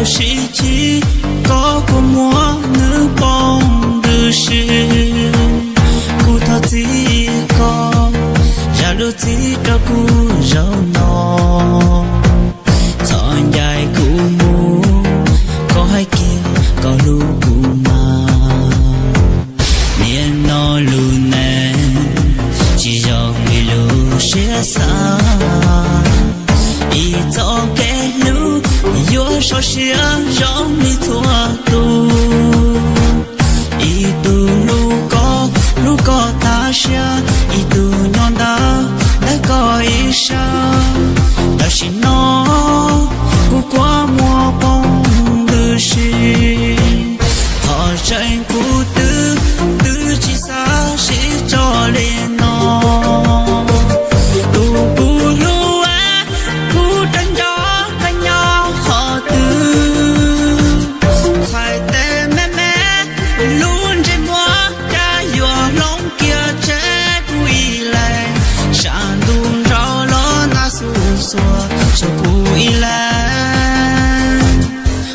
Sib cig, koj kua muag nws poob ntws si. Kuv thov txim koj, zam lub txim rau kuv zaum no. Txhob ncaim kuv mus, koj hais kiag koj hlub kuv mas. Niaj no lub neej tsis zoo li lub siab xav. Ib txoj kev hlub yuav sov siab zoo li txhua tus. Ib tug hlub koj, hlub koj tas siab, ib tug nyob ntawd ntawd koj ib sab. Tam sim no kuv kua muag poob ntws si. Qhov tseeb kuv twb, twb tsis xav sib tso li no. Tus kuv hlub, kuv rov nco koj nyob qhov twg. Txhais tes me me, lub ntsej muag cas yuav hloov kiag tseg kuv ib leeg. Sab ntuj nraug los nag xuj xuas rau kuv ib leeg.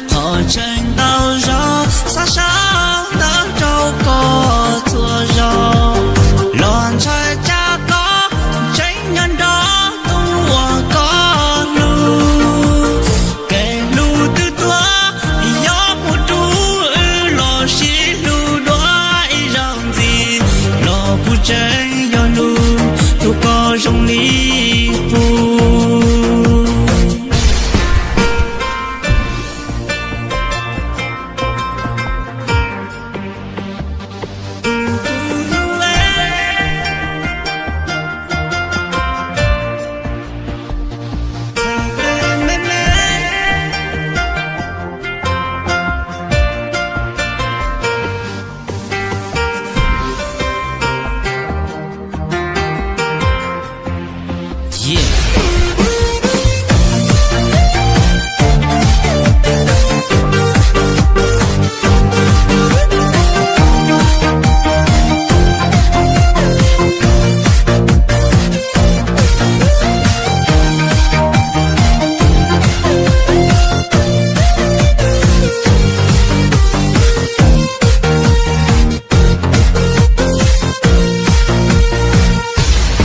Qhov tseeb ntau zog xav sau ntawv rau koj txhua zaus, los ntshai tsam koj tseem nyob nrog tus uas koj hlub. Kev hlub twb tuag, yog mus rau wb los sib hlub dua ib zaug ntxiv, los kuv tseem yog hlub tus koj zoo li qub.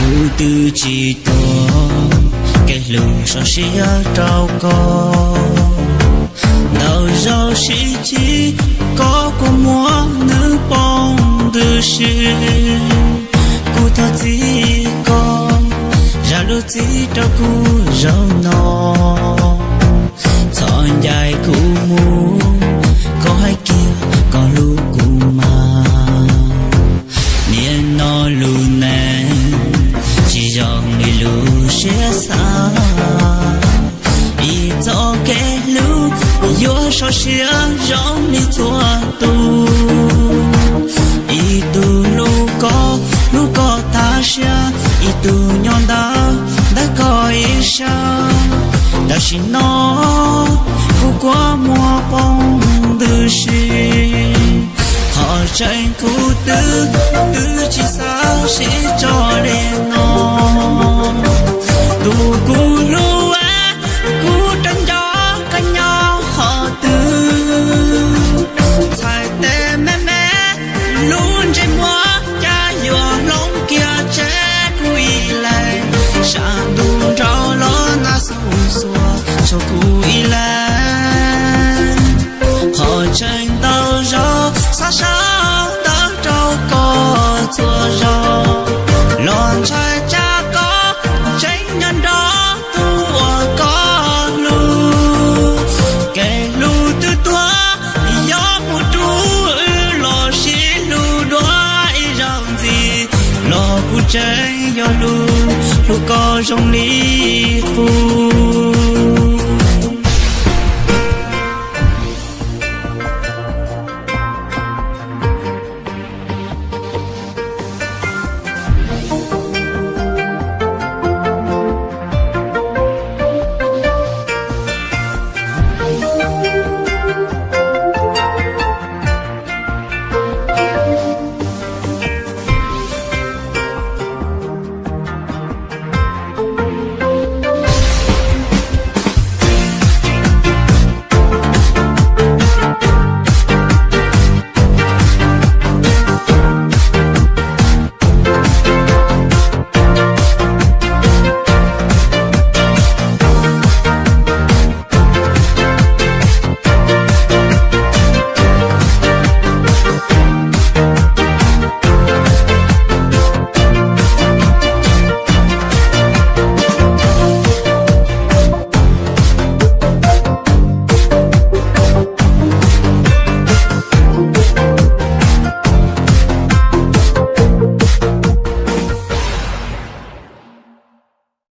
Kuv twb tsis tuag, kev hlub sov siab rau koj. Ntau zaus sib cig, koj kua muag nws poob ntws si. Kuv thov txim koj, zam lub txim rau kuv zaum no. Txhob ncaim kuv mus, koj hais kiag koj hlub kuv mas. Niaj no lub neej tsis zoo li lub siab xav. Ib txoj kev hlub yuav sov siab zoo li txhua tus. Ib tug hlub koj, hlub koj tas siab, ib tug nyob ntawd ntawd koj ib sab. Tam sim no kuv kua muag poob ntws si. Qhov tseeb kuv twb, twb tsis xav sib tso li no. Tus kuv hlub, kuv rov nco koj nyob qhov twg. Txhais tes me me, lub ntsej muag cas yuav hloov kiag tseg kuv ib leeg. Sab ntuj nraug los nag xuj xuas rau kuv ib leeg. Qhov tseeb ntau zaus xav sau ntawv rau koj txhua zaus, los ntshai tsam koj tseem nyob nrog tus uas koj hlub. Kev hlub twb tuag, yog mus rau wb los sib hlub dua ib zaug ntxiv, los kuv tseem yog hlub, hlub koj zoo li